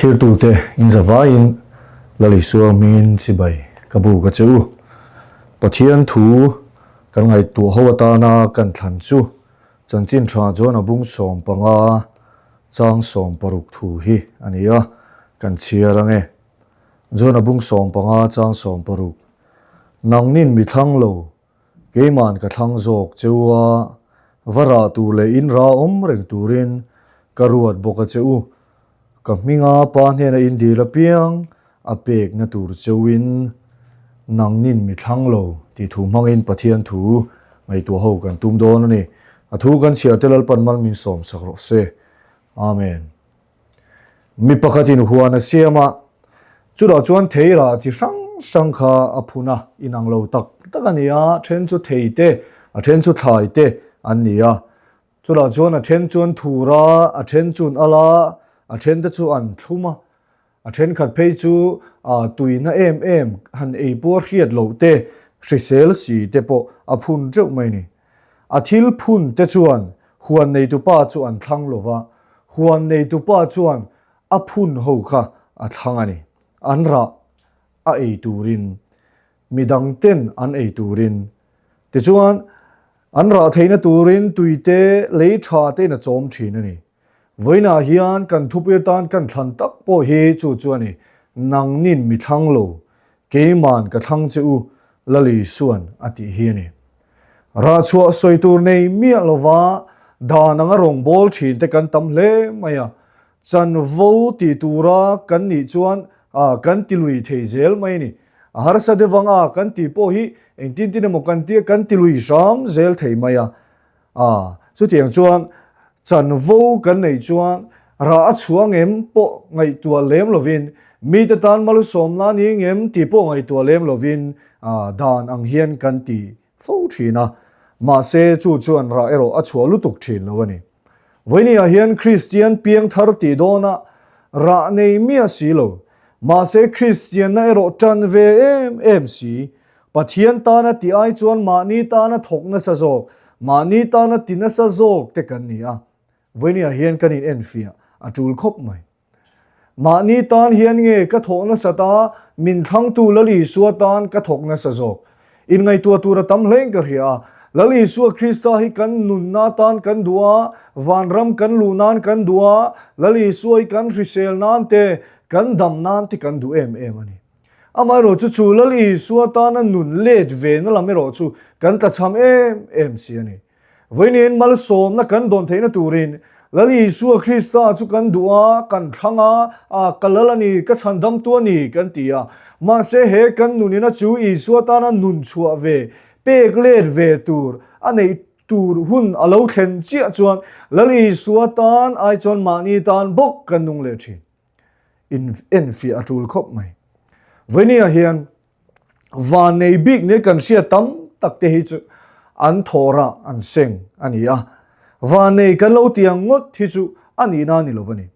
Thirtute in zavaiin Lal Isua hmingin chibai ka buk a che u. Pathian thu kan ngaihtuah ho atana kan thlan chu chanchin tha chuan a bung 15 chang 60 thu hi a ni a, kan chhiar ang e. John a bung 15 chang 60 Nangnin mi thlang lo Keiman ka thlang zawk che u a, va rah tur leh in ra awm reng turin ka ruat bawk a che u. Ka hminga pa hnena in dil apiang a pekna tur che uin nangnin mi thlang lo tih thu hmangin Pathian thu ngaihtuah ho kan tum dawn a ni. A thu kan chhiar te Lalpan mal min sawm sak rawh se. Amen. Mi pakhatin huan a siam a, chutah chuan thei rah chi hrang hrang kha a phun a, inang lo tak tak a ni a, then chu thei te, a then chu thlai te an ni a. Chutah chuan a then chu an thur a, a then chu an al a, a then te chu an thlum a, a thenkhat phei chu tuina em em han ei pawh a hriat loh te, hrisel si te pawh a phun teuh mai a ni. A thil phun te chuan huan neitupa chu an thlang lo va, huan neitupa chuan a phun ho kha a thlang a ni. An rah a ei turin, midang ten an ei turin. Tichuan, an rah theihna turin tuite lei tha tein a chawm thin a ni. Vawiinah hian kan thupui atan kan thlan tak pawh hi chu chu a ni, Nangnin mi thlang lo, keiman ka thlang che u, Lalisuan a tih hi a ni. Rahchhuah sawi tur nei miah lova dan anga rawngbâwl ṭhin te kan tam hle mai a, chanvo ti tura kan nih chuan kan ti lui thei zel mai a ni. A harsa deuh anga kan tih pawh hi engtin tin emaw kan tia kan ti lui hram zel thei mai a. Chutiang chuan chanvo kan neih chuan rah a chhuah ngem pawh ngaihtuah lem lovin, mite tan malsawmna a ni ngem tih pawh ngaihtuah lem lovin dan ang hian kan ti fo thin a. Mahse chu chuan rah erawh a chhuah lutuk thin lo a ni. Vawinia hian Kristian piangthar tih dawnah rah nei miah si lo, mahse Kristianna erawh tan ve em em si, Pathian tana ti ai chuan mahni tana thawk nasa zawk, mahni tana ti nasa zawk te kan ni a. Vawinia hian kan in enfiah a tul khawp mai. Mahni tan hian nge ka thawh nasat a, min thlangtu Lal Isua tan ka thawk nasa zawk. Inngaihtuah tur a tam hlein ka hria a. Lal Isua Krista hi kan nunna tan kan duh a, vanram kan luh nan kan duh a, Lal Isua hi kan hrisel nan te, kan dam nan te kan duh em em a ni. Amaherawhchu chu Lal Isua tana nun let ve na lam erawh chu kan tlachham em em si a ni. Vawiin malsawmna kan dawn theihna turin Lal Isua Krista chu kan duh a, kan thlang a, a ka lal a ni, ka chhandamtu a ni kan ti a. Mahse he kan nunina chu Isua tana nun chhuah ve, pek let ve tur a neih tur hun a lo thlen chiah chuan Lal Isua tan ai chuan mahni tan bawk kan nung leh thin. In enfiah a tul khawp mai. Vawinia hian van nei bik nia kan hriat tam tak te hi chu an thawrah an seng a ni a. Van nei kan lo ti ang ngawt hi chu a nihna a ni lo a ni.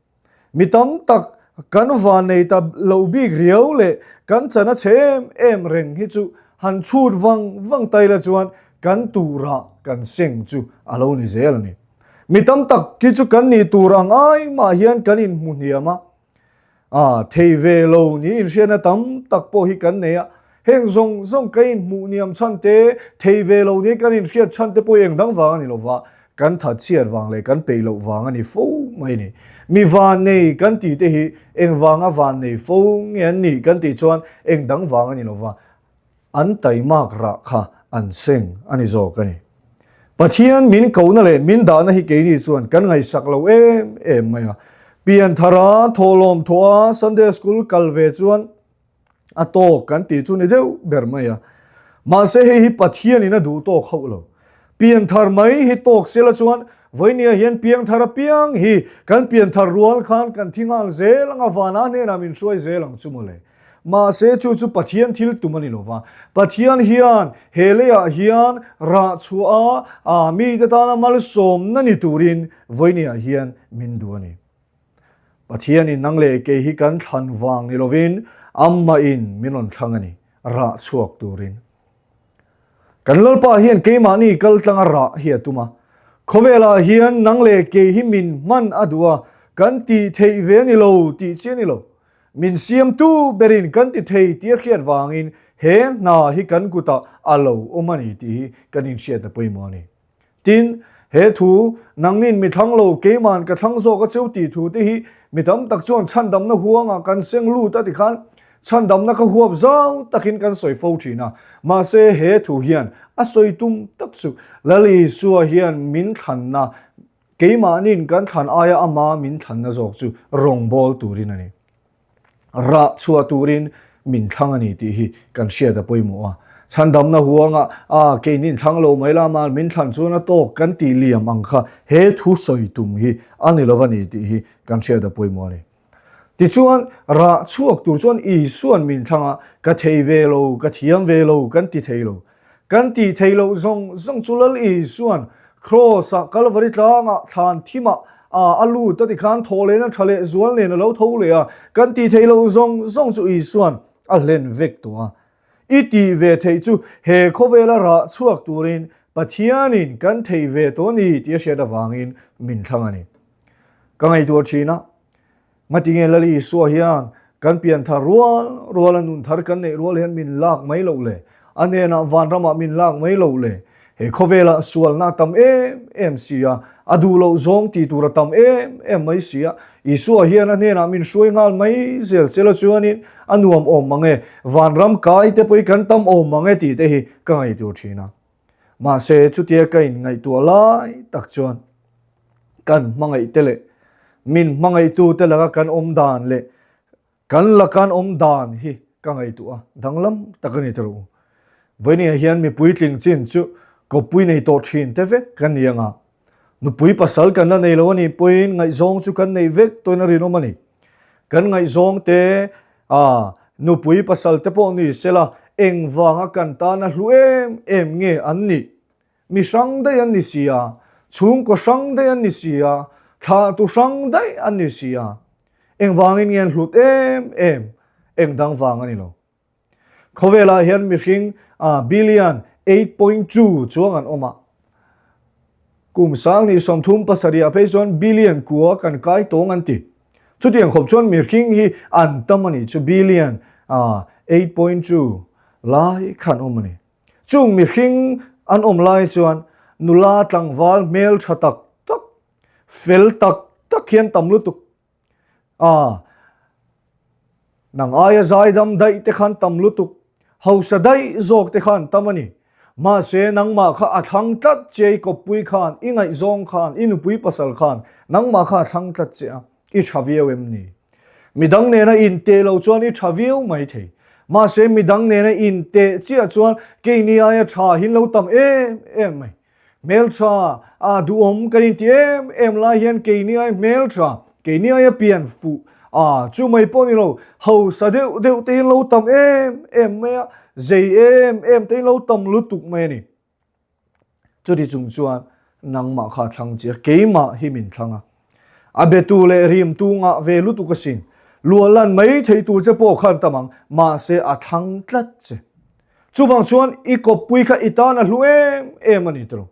Mi tam tak kan van nei ta lo bik riau leh kan chan a chhe em em reng hi chu han chhut vang vang ta ila chuan kan turah kan seng chu a lo ni zel a ni. Mi tam tak hi chu kan nih tur ang ai mah hian kan inhmu hniam a, a thei ve lo niin hriatna tam tak pawh hi kan nei a. Heng zawng zawng kan inhmuh hniam chhan te, thei ve lo niin kan inhriat chhan te pawh hi eng dang vang a ni lo va, kan that chhiat vang leh kan peih loh vang a ni fo mai a ni. Mi vannei kan tih te hi eng vanga vannei fo nge an nih kan tih chuan eng dang vang a ni lo va, An taimak rah kha an seng a ni zawk a ni. Pathian min kohna leh min dahna hi keini chuan kan ngaihsak lo em em mai a. Pianthara thawhlawm thawha Sunday School kal ve chuan a tawk kan tih chu ni deuh ber mai a. Mahse hei hi Pathianin a duh tawk hauh lo. Pianthar mai hi tawk sela chuan vawinia hian piangthar apiang hi kan pianthar rual khan kan thi nghal zel anga vana hnenah min hruai zel ang chu mawle. Mahse chu chu Pathian thil tum a ni lo va. Pathian hian he leiah hian rah chhuah a, mite tana malsawmna ni turin vawinia hian min duh a ni. Pathianin nang leh kei hi kan thlan vang ni lovin amahin min rawn thlang a ni, rah chhuak turin. Kan Lalpa hian keimahni kal tlanga rah hi a tum a. Khawvelah hian nang leh kei hi min hman a duh a. Kan tih theih ve a ni lo tih chi a ni lo. Min siamtu berin kan ti thei tih a hriat vangin he hna hi kan kutah a lo awm a ni tih hi kan inhriatna pawimawh a ni. Tin, he thu, nangnin mi thlang lo, keiman ka thlang zawk a cheu tih thu te hi mi tam tak chuan chhandamna huangah kan seng lut a tikhan chhandamna kha huap zau takin kan sawi fo thin a. Mahse, he thu hian a sawi tum tak chu Lal Isua hian min thlanna, keimahnin kan thlan aia ama min thlanna zawk chu rawngbâwl turin a ni. Rah chhuah turin min thlang a ni tih hi kan hriat a pawimawh a. Chhandamna huangah a keinin thlang lo mai la mahn min thlan chuan a tawk kan tih liam ang kha he thu sawi tum hi a ni lo a ni tih hi kan hriat a pawimawh a ni. Tichuan, rah chhuak tur chuan Isua'n min thlang a, ka thei ve lo, ka thiam ve lo kan ti thei lo. Kan tih theih loh zawng zawng chu Lal Isua'n Kraws-ah, Kalvari tlangah, thlan thimah a lut a ti khan thawhlehna tha leh zual nen a lo tho leh a. Kan tih theih loh zawng zawng chu Isua'n a hlen vek tawh a. I tih ve theih chu he khawvela rah chhuak turin Pathianin kan thei ve tawh a ni tih a hriat avangin min thlang a ni. Ka ngaihtuah thin a. Ngatinge Lal Isua hian kan pianthar rual rual a nunthar kan neih rual hian min lak mai loh le? A hnenah vanramah min lak mai loh le? He khawvelah sualna a tam em em si a, a duh loh zawng ti tur a tam em em mai si a, Isua hian a hnenah min hruai nghal mai zel sela chuanin a nuam awm mang e, vanram kai te pawh hi kan tam awm mang e tih te hi ka ngaihtuah thin a. Mahse chutia ka inngaihtuah lai tak chuan kan hmangaihte leh min hmangaihtute laka kan awm dan leh kan laka an awm dan hi ka ngaihtuah a, danglam tak a ni ta rawh u. Vawinia hian mipui tling chin chu kawppui nei tawh thin te vek kan ni ang a, nupui pasal kan la nei lo a nih pawhin ngaihzawng chu kan nei vek tawhin a rinawm a ni. Kan ngaihzawng te a nupui pasal te pawh ni sela engvanga kan tana hlu em em nge an nih? Mi hrang daih an ni si a, chhungkaw hrang daih an ni si a, thlahtu hrang daih an ni si a. Engvangin nge an hlut em em? Eng dang vang a ni lo. Khawvelah hian mihring billion 8.2 chuang an awm a. Kum sang ni 30 pasarihah phei chuan billion kua kan kai tawng an ti. Chutiang khawp chuan mihring hi an tam a nih chu billion 8.2 lai kha an awm a ni. Chung mihring an awm lai chuan nula tlangval hmel tha tak tak, fel tak tak hian tam lutuk. A, nang aia zaidam daih te khan tam lutuk, hausa daih zawk te khan tam a ni. Mahse nangmah kha a thlang tlat che i kawppui khan, i ngaihzawng khan, i nupui pasal khan nangmah kha a thlang tlat che a. I tha viau em ni? Midang nena inteh lo chuan i tha viau mai thei. Mahse midang nena inteh chiah chuan keini aia tha hin lo tam em em mai. Hmeltha a duhawm kan inti em em lai hian keini aia hmeltha, keini aia pian fuh a chu mai pawh ni lo, hausa deuh deuh te hin lo tam em em mai a, zei em em te hin lo tam lutuk mai a ni. Chuti chung chuan nangmah kha a thlang che a, keimah hi min thlang a. A betu leh rimtu ngah ve lutuk asin. Luah lan mai thei tur che pawh khan tam ang, mahse a thlang tlat che. Chuvang chuan i kawppui kha i tan a hlu em em a ni tawh.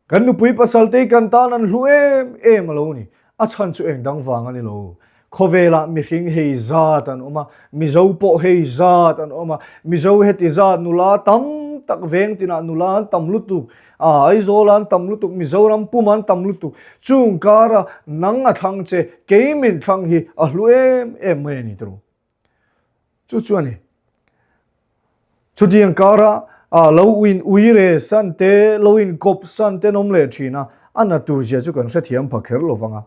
Kan nupui pasal te hi kan tan an hlu em em a lo ni. A chhan chu eng dang vang a ni lo. Khawvelah mihring hei zat an awm a, Mizo pawh hei zat an awm a, Mizo heti zat nula tam tak veng tinah nula an tam lutuk, a Aizawl an tam lutuk, Mizoram pum an tam lutuk. Chung kara nang a thlang che, kei min thlang hi a hlu em em mai a ni tawh. Chu chu a ni. Chutiang kara lo in ui re san te, lo in kawp san te an awm leh thin a, a na tur zia chu kan hrethiam pha kher lo vang a.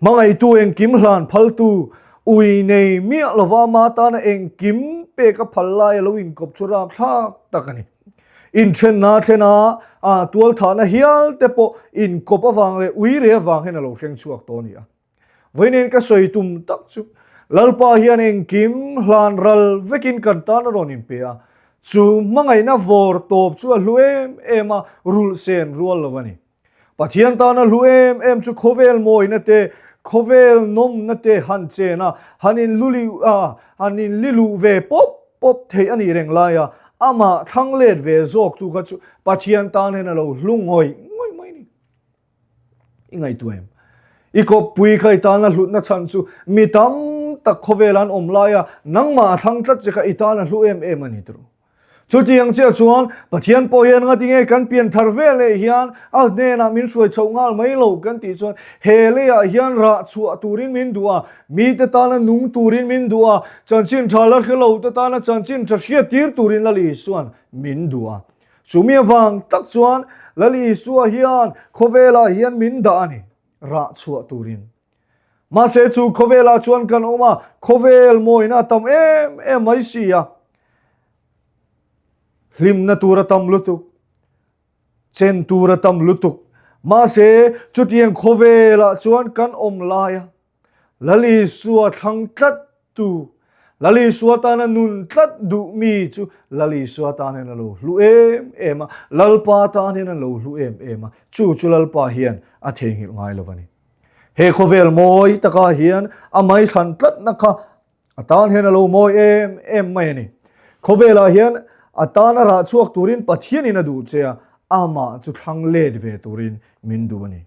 Hmangaihtu engkim hlan phaltu ui nei miah lova ama tana engkim pek a phal lai a lo inkawp chu rapthlak tak a ni. Inthenna thlena tualthahna hial te pawh inkawp avang leh ui re avang hian a lo hreng chhuak tawh a ni a. Vawiin ka sawi tum tak chu Lalpa hian engkim hlan ral vekin kan tan a rawn inpe a, chu hmangaihna vawr tawp chu a hlu em em a, rulh sen rual lo a ni. Pathian tan a hlu em em chu khawvel mawina te, khawvel nawmna te han chen a, han inluli a, han inliluh ve pawp pawp theih a nih reng lai a, amah thlang let ve zawktu kha chu Pathian tan hian a lo hlu ngawih ngawih mai a ni. I ngaihtuah em? I kawppui kha i tana hlutna chhan chu mi tam tak khawvel an awm laia nangmah a thlang tlat che kha i tana hlu em em a ni tawh. Chutiang chiah chuan Pathian pawh hian ngatinge kan pian thar vel leh hian a hnenah min hruai chhoh nghal mai lo kan tih chuan he leiah hian rah chhuah turin min duh a, mite tana nung turin min duh a, chanchin tha la hre lo te tana chanchin tha hriat tir turin Lal Isua'n min duh a. Chumi avang tak chuan Lal Isua hian khawvelah hian min dah a ni, rah chhuah turin. Mahse chu khawvelah chuan kan awm a, khawvel mawina a tam em em mai si a. Hlimna tur a tam lutuk, chen tur a tam lutuk. Mahse chutiang khawvelah chuan kan awm lai a, Lal Isua thlang tlat tu, Lal Isua tana nun tlat duh mi chu Lal Isua tan hian a lo hlu em em a, Lalpa tan hian a lo hlu em em a, chu chu Lalpa hian a theihnghilh ngai lo a ni. He khawvel mawi takah hian a mai thlan tlatna kha a tan hian a lo mawi em em mai a ni. Khawvelah hian a tan a rah chhuak turin Pathianin a duh che a, amah chu thlang let ve turin min duh a ni.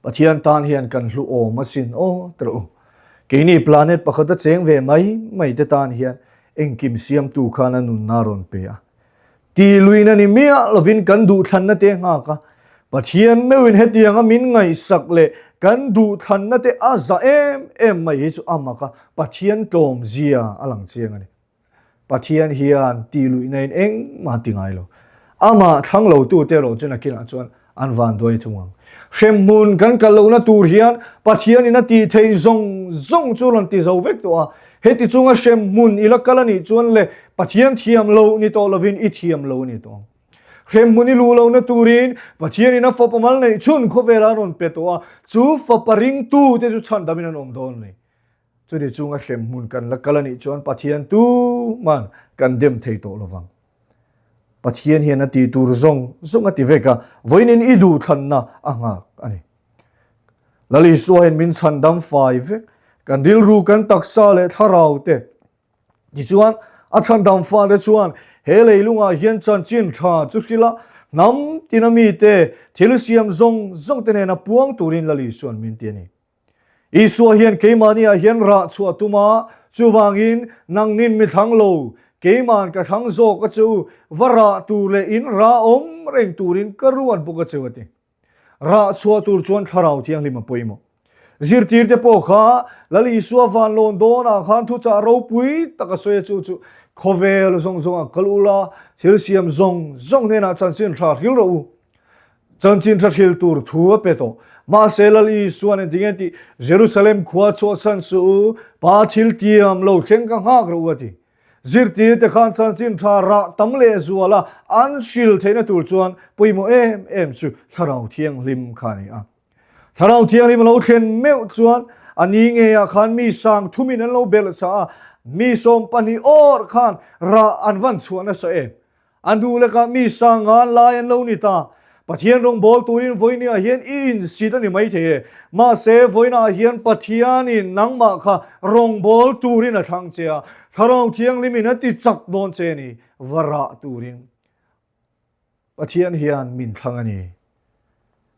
Pathian tan hian kan hlu awm asin aw tawh u. Keini planet pakhata cheng ve mai mai te tan hian engkim siamtu khan a nunna a rawn pe a. Ti luina ni miah lovin kan duhthlanna te nghak a, Pathian meuhin hetianga min ngaihsak leh kan duhthlanna te a za em em mai hi chu a mak a, Pathian tlawmzia a lang chiang a ni. Pathian hian ti luihna in engmah ti ngai lo. Amah thlang lo tu te erawh chu nakinah chuan an van duai thung ang. Hremhmun kan kal lohna tur hian Pathianin a tih theih zawng zawng chu rawn ti zo vek tawh a. Heti chunga hremhmun i la kal a nih chuan le Pathian thiam loh ni tawh lovin i thiam lo a ni tawh ang. Hremhmun i luh lohna turin Pathianin a fapa mal neih chhun khawvelah a rawn pe tawh a, chu fapa ringtute chu chhandamin an awm dawn a ni. Chuti chunga hremhmun kan la kal a nih chuan Pathian tuman kan dem thei tawh lovang. Pathian hian a ti tur zawng zawng a ti vek a, vawiin i duhthlanna a nghak a ni. Lal Isua hian min chhan dam fai vek, kan rilru, kan taksa leh thlarau te. Tichuan, a chhan dam fate chuan he leilungah hian chanchin tha chu hrilh a, hnam tina mite thil siam zawng zawng te nena puang turin Lal Isua'n min ti a ni. Isua hian keimahniah hian rah chhuah tum a, chuvangin nangnin mi thlang lo, keiman ka thlang zawk a che u, va rah tur leh in rah awm reng turin ka ruat bawk a che u a ti. Rah chhuah tur chuan Thlarau Thianghlim a pawimawh. Zirtirte pawh kha Lal Isua van lawn dawnah khan thuchah ropui tak a sawi a, chu chu khawvel zawng zawngah kal ula, thil siam zawng zawng hnenah chanchin tha hril rawh u. Chanchin tha hril tur thu a pe tawh. Mahse Lal Isuan engti nge tih Jerusalem khua chhuahsan suh u, Pa thil tiam lo thleng ka nghak rawh u a ti. Zirtirte khan chanchin tha rah tam leh zual a an hril theihna tur chuan pawimawh em em chu Thlarau Thianghlim kha a ni a. Thlarau Thianghlim a lo thlen meuh chuan a ni ngeiah khan mi sang thumin an lo belh sa a, mi 12 awr khan rah an van chhuah nasa em. A hnu lekah mi sang ngan lai an lo ni ta. Pathian rawngbâwl turin vawinia hian i insit a ni maithei e. Mahse, vawiinah hian Pathianin nangmah kha rawngbâwl turin a thlang che a, Thlarau Thianghlimin a ti chak dawn che a ni, va rah turin. Pathian hian min thlang a ni.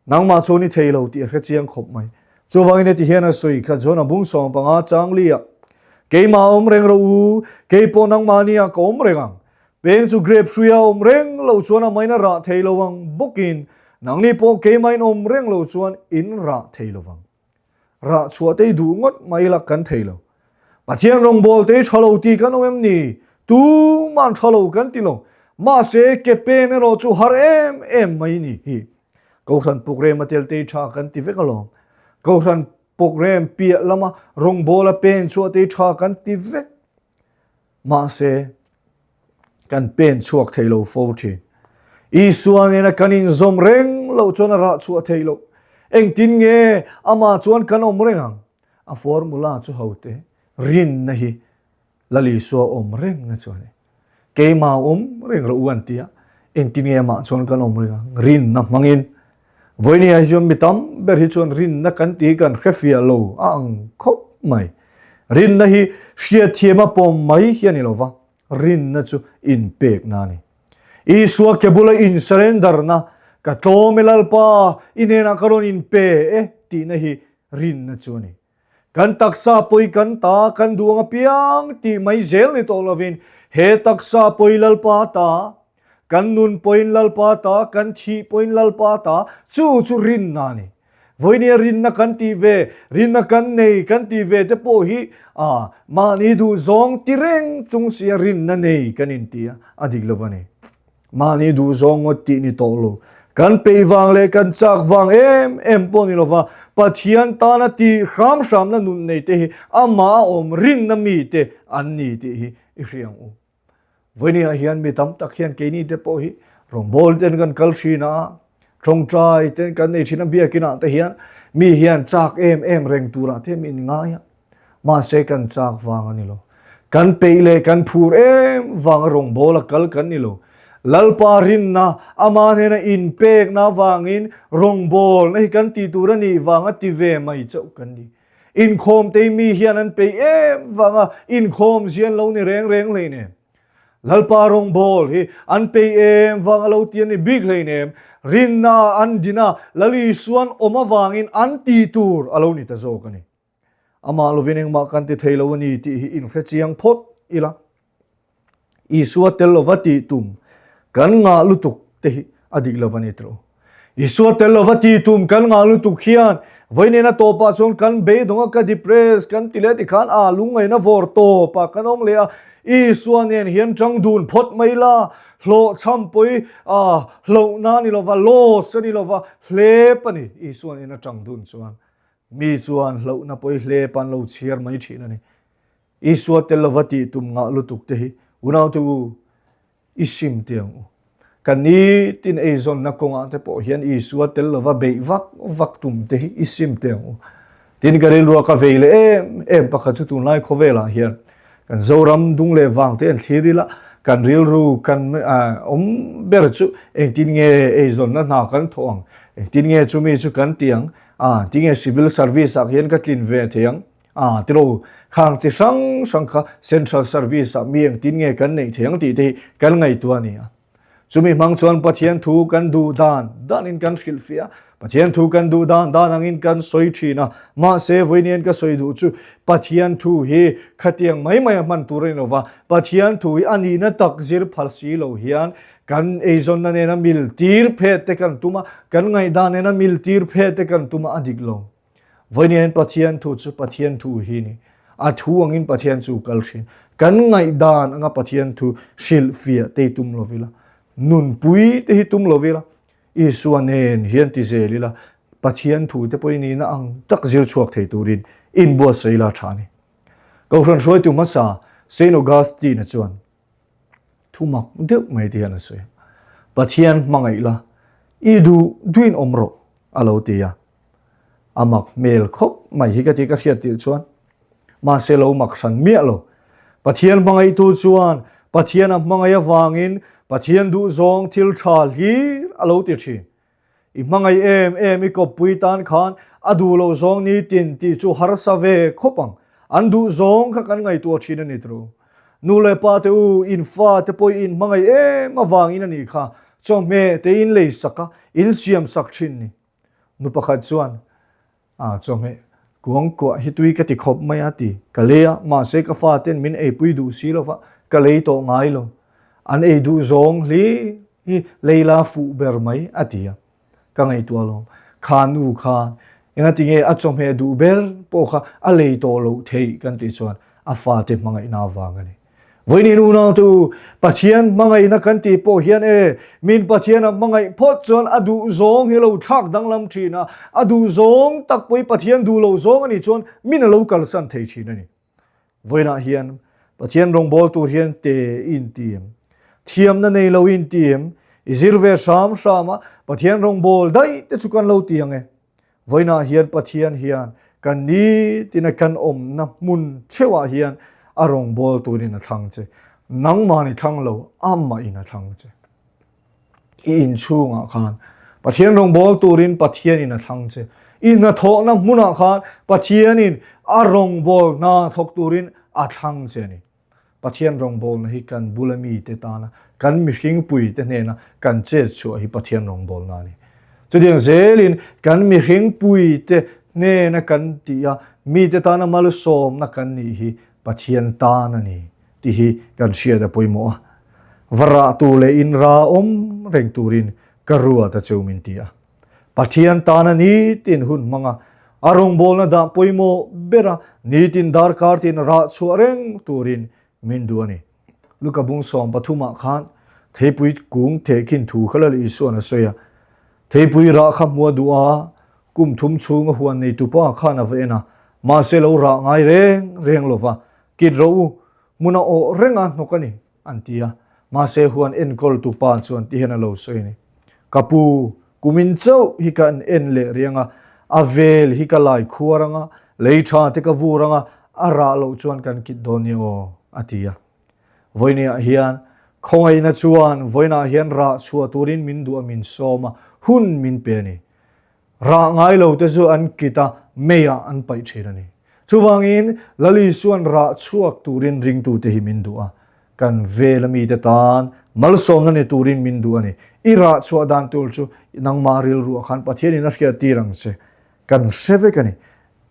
Nangmah chuan i thei lo tih a hre chiang khawp mai. Chuvangin heti hian a sawi kha John a bung 15 changli ah, Keimah awm reng rawh u, kei pawh nangmahni ah ka awm reng ang. Peng chu grape hrui a awm reng lo chuan a main a rah thei lo ang bawkin nangni pawh keimahin awm reng lo chuan in rah thei lo vang. Rah chhuah te i duh ngawt mai ila kan thei lo. Pathian rawngbâwl te i ṭha lo tih kan awm em ni? Tuman ṭha lo kan ti lo. Mahse, ke pen erawh chu har em em mai ni hi. Kohhran pukrem a tel te i ṭha kan ti vek alawm. Kohhran pukrem piah lama rawngbâwl a pen chhuah te i ṭha kan ti vek. Mahse, kan pen chhuak thei lo fo thin. Isua nena kan inzawm reng loh chuan a rah chhuah thei loh. Engtin nge amah chuan kan awm reng ang? A formula chu ho te, rinna hi Lal Isua awm rengna chu a ni. Keimah awm reng rawh u an ti a, engtin nge amah chuan kan awm reng ang? Rinna hmangin. Vawinia hi chuan mi tam ber hi chuan rinna kan tih hi kan hrefiah lo a ang khawp mai. Rinna hi hriatthiam a pawm mai hi a ni lo va, rinna chu inpekna a ni. Isua ke bula in surrender na, ka tlawm e Lalpa, i hnenah ka rawn inpe e. tihna hi rinna chu a ni. Kan taksa pawi kan ta, kan duh ang apiang tih mai zel ni tawh lovin, he taksa pawi Lalpa ta, kan nun pawiin Lalpa ta, kan thih pawiin Lalpa ta, chu chu rinna a ni. Vawinia rinna kan tih ve, rinna kan nei kan tih ve te pawh hi a mahni duhzawng ti reng chung sia rinna nei kan inti a, a dik lo a ni. Mahni duhzawng ngawt tih ni tawh lo. Kan peih vang leh kan chak vang em em pawh ni lova, Pathian tana tih hram hramna nun nei te hi amah a awm rinna mite an ni tih hi i hria ang u. Vawinia hian mi tam tak hian keini te pawh hi rawngbâwl ten kan kal thin a, tawngtai ten kan nei thin a, biakinah te hian mi hian chak em em reng turah te min ngai a. Mahse kan chak vang a ni lo. Kan peih leh kan phur em vanga rawngbâwl a kal kan ni lo. Lalpa rinna, ama hnena inpekna avangin rawngbâwlna hi kan tih tur a nih vanga ti ve mai chauh kan ni. Inkhawm tei mi hian an peih em vanga inkhawm zian lo ni reng reng hleinem. Lalpa rawngbâwl hi an peih em vanga lo ti a ni bik hleinem. Rinna an din a, Lal Isuan awm avangin an tih tur a lo ni ta zawk a ni. Amah lovin engmah kan ti thei lo a ni tih hi inhre chiang phawt ila. Isua tel lova tih tum kan ngah lutuk te hi a dik lo a ni tilo. Isua tel lova tih tum kan ngah lutuk hian vawiin a tawpah chuan kan beidawng a, ka depress kan ti leh tikhan a lungngaihna vawr tawpah kan awm leh a. Isua nen hian tang dun phawt mai la, hlawhchham pawi hlauhna a ni lova, loss a ni lova, hlep a ni Isua nen a tang dun chuan. Mi chuan hlauhna pawi hle pan lo chhiar mai thin a ni. Isua tel lova tih tum ngah lutuk te hi unaute u i sim teh ang u. Kan nitin eizawnna kawngah te pawh hian Isua tel lova beih vak vak tum te hi i sim teh ang u. Tin ka rilrua ka vei leh em em pakhat chu tunlai khawvelah hian kan Zoram dung leh vang te an thlir ila kan rilru kan awm ber chu engtin nge eizawnna hna kan thawh ang, engtin nge chumi chu kan ti ang, A, tinge civil service ah hian ka tlin ve thei ang? A, tilo, khang chi hrang hrang kha central service ah mi engtin nge kan neih thei ang tih te hi kan ngaihtuah a ni a. Chumi hmang chuan Pathian thu kan duh dan danin kan hrilhfiah a, Pathian thu kan duh dan dan angin kan sawi thin a, mahse vawiin ka sawi duh chu Pathian thu hi khatiang mai mai a hman tur a ni lova, Pathian thu hi a nihna tak zir phal si lo hian Kan eizawnna nena mil tir phet te kan tum a, kan ngaihdan nena mil tir phet te kan tum a, a dik lo. Vawiin Pathian thu chu Pathian thu hi ni. A thu angin Pathian chu kal thin. Kan ngaihdan anga Pathian thu hrilhfiah te hi tum lo ila, nunpui te hi tum lo ila, Isua nen hian ti zel ila, Pathian thu te pawh i nihna ang tak zir chhuak thei turin inbuatsaih ila a tha a ni. Kohhran hruaitu hmasa Saint Augustine-a chuan, Thu mak deuh mai te hian a sawi a, Pathian hmangaih la, i duh duhin awm rawh a lo ti a. A mak hmel khawp mai hi ka ti ka hriat tirh chuan. Mahse lo mak hran miah lo. Pathian hmangaihtu chuan Pathian a hmangaih avangin Pathian duhzawng thil tha hlir a lo ti thin. I hmangaih em em i kawppui tan khan a duh loh zawng ni tin tih chu harsa ve khawp ang. An duh zawng kha kan ngaihtuah thin a ni tru. Nu leh pa te u, in fa te pawh i in hmangaih em avangin a nih kha chawhmeh te in lei sak a, in siam sak thin ni. Nu pakhat chuan, A chawhmeh kuang kuah hi tui ka ti khawp mai a ti. Ka lei a, mahse ka fa ten min eipui duh si lo va, ka lei tawh ngai lo. An ei duh zawng hli hi Leila fuh ber mai a ti a. Ka ngaihtuah alawm, kha nu khan engati nge a chawhmeh duh ber pawh kha a lei tawh loh theih kan tih chuan a fate hmangaihna avang a ni. Vawiin unaute u, Pathian hmangaihna kan tih pawh hian e, min Pathian a hmangaih phawt chuan a duh zawng hi a lo thlak danglam thin a, a duh zawng tak pawh hi Pathian duh lo zawng a nih chuan min a lo kalsan thei thin a ni. Vawiinah hian Pathian rawngbâwl tur hian te i inti em? Thiamna nei lo i inti em? I zir ve hram hram a, Pathian rawngbâwl daih te chu kan lo ti ang e. Vawiinah hian Pathian hian kan nitina kan awmna hmun theuhah hian a rawngbâwl turin a thlang che. Nangmahni i thlang lo, amahin a thlang che. I inchhungah khan Pathian rawngbâwl turin Pathianin a thlang che. I hnathawhna hmunah khan Pathianin a rawngbâwl hna thawk turin a thlang che a ni. Pathian rawngbawlna hi kan bula mite tana kan mihringpuite hnena kan chet chhuah hi Pathian rawngbawlna a ni. Chutiang zelin kan mihringpuite hnena kan tih a, mite tana malsawmna kan nih hi Pathian tan a ni tih hi kan hriat a pawimawh a. Va rah tur leh in ra awm reng turin ka ruat a cheu min ti a. Pathian tana nitin hun hmanga a rawngbawlna dah pawimawh bera nitin darkar tin rah chhuah reng turin min duh a ni. Luka bung 13 khan theipui kung thehkhin thu kha Lal Isua'n a sawi a. Theipui rah kha hmua duh a, kum thum chhunga huan neitupa khan a va en a, mahse lo rah ngai reng reng lo va, kit rawh u, hmun a awh reng a hnawk a ni, an ti a. Mahse huan enkawltu pa chuan ti hian a lo sawi a ni. Ka pu, kumin chauh hi ka en leh riang a, a vel hi ka lai khuar ang a, lei tha te ka vur ang a, a rah loh chuan kan kit dawn nia aw, a ti a. Vawinia hian khawngaihna chuan vawiinah hian rah chhuah turin min duh a min sawm a, hun min pe a ni. Rah ngai lo te chu an kit a, meiah an paih thin a ni. Chuvangin Lal Isua'n rah chhuak turin ringtute hi min duh a, kan vel a mite tan malsawmna ni turin min duh a ni. I rah chhuah dan tur chu nangmah rilruah khan Pathianin a hriat tir ang che. Kan hre vek a ni.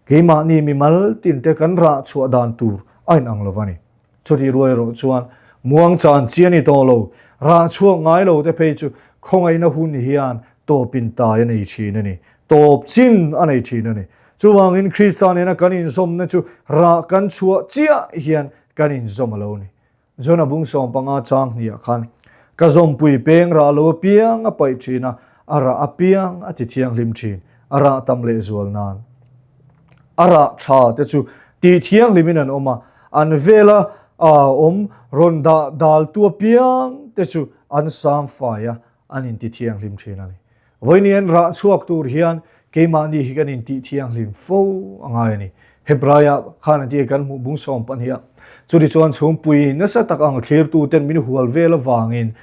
Keimahni mimal tinte kan rah chhuah dan tur a inang lo va ni. Chutih ruai erawh chuan muang chan chi a ni tawh lo. Rah chhuak ngai lo te phei chu khawngaihna hun hian tawpin tai a nei thin a ni. Tawp chin a nei thin a ni. Chuvangin Krista nena kan inzawmna chu rah kan chhuah chiah hian kan inzawm a lo ni. Jona bung 15 chang hniah khan ka zawmpui peng rah lo apiang a paih thin a, a rah apiang a ti thianghlim thin, a rah tam leh zual nan. A rah tha te chu ti thianghlimin an awm a, an vela awm rawn dah daltu apiang te chu an sang fai a, an inti thianghlim thin a ni. Vawiin an rah chhuak tur hian keimahni hi kan intih thianghlim fo a ngai a ni. Hebraia khan a ti a kan hmuh bung 12 a. Chuti chuan chhungpui nasa tak ang thlirtuten min hual vel avangin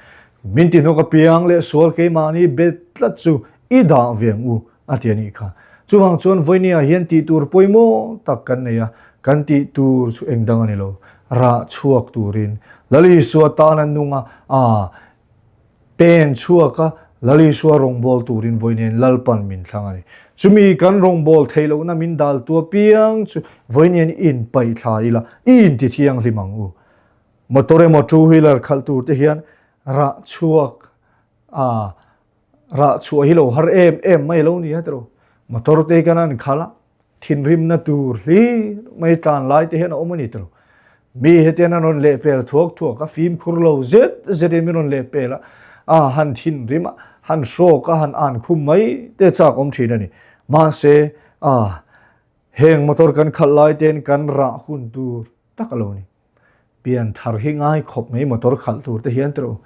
min ti hnawk apiang leh sual keimahni bet tlat chu i dah ve ang u a ti a nih kha. Chuvang chuan vawinia hian tih tur pawimawh tak kan nei a, kan tih tur chu eng dang a ni lo. Rah chhuak turin Lal Isua tan a nung a, aa Pen chhuak a, Lal Isua rawngbâwl turin vawi nen Lalpan min thlang a ni. Chumi kan rawngbâwl theih lohna min dal tu apiang chu vawi nen in paih thla ila, i inti thianghlim ang u. Motor emaw two wheeler khalh tur te hian rah chhuak a, rah chhuah hi lo har em em mai lo ni a tiraw. Motor te hi kan han khalh a, Thinrimna tur hlir mai tlan lai te hian a awm a ni tawh. Mi hetian an rawn lehpel thuak thuak a, fimkhur lo zet zetin min rawn lehpel a, a han thinrim a, han hrawk a, han an khum mai te chak awm thin a ni. Mahse, a heng motor kan khalh lai ten kan rah hun tur tak a lo ni. Pian thar hi ngai khawp mai motor khalh tur te hian tawh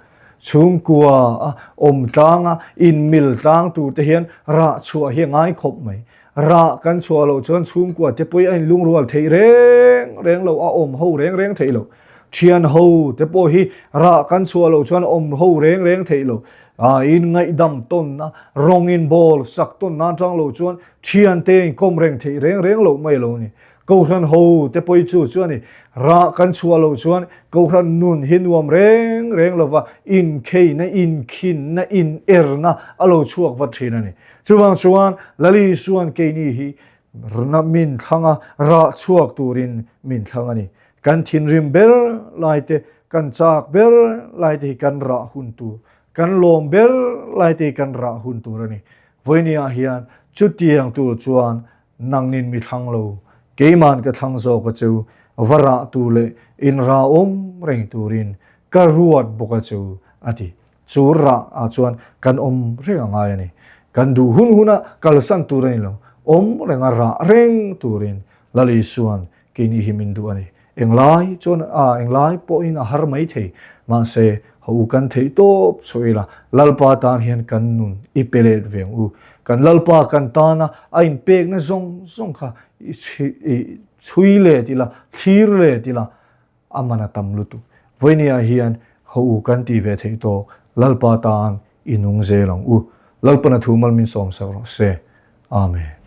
chhungkua a awm tlang a inmil tlang tur te hian rah chhuah hi a ngai khawp mai. Rah kan chhuah loh chuan chhungkua te pawh a inlungrual theih reng reng lo a awm ho reng reng theih lo. Thian ho te pawh hi rah kan chhuah loh chuan awm ho reng reng theih lo. A inngaihdam tawn a rawng inbawl sak tawn nan tang lo chuan thian te inkawm reng theih reng reng loh mai a lo ni. Kohhran ho te pawi chu chu a ni. Rah kan chhuah loh chuan Kohhran nun hi nuam reng reng lova inkheina, inkhinna, inerna a lo chhuak vat thin a ni. Chuvang chuan Lal Isua'n keini hi rna min thlang a, rah chhuak turin min thlang a ni. Kan thinrim ber lai te, kan chak ber lai te hi kan rah hun tur, kan lawm ber lai te hi kan rah hun tur a ni. Vawinia hian chutiang tur chuan Nangnin mi thlang lo, keiman ka thlang zawk a cheu, va rah tur leh in rah awm reng turin ka ruat bawk a cheu, a ti. Chu rah ah chuan kan awm reng a ngai a ni. Kan duh hun huna kalsan tur a ni lo, awm renga rah reng turin Lal Isua'n keini hi min duh a ni. Englai chuan a englai pawhin a har mai thei, mahse ho u kan theih tawp chhuah ila, Lalpa tan hian kan nun i pe let ve ang u. Kan Lalpa kan tana a inpekna zawng zawng kha i chhui let ila, thlir let ila, a man a tam lutuk. Vawinia hian ho u kan ti ve theih tawk, Lalpa tan i nung zel ang u. Lalpana thu mal min sawmsak rawh se. Amen.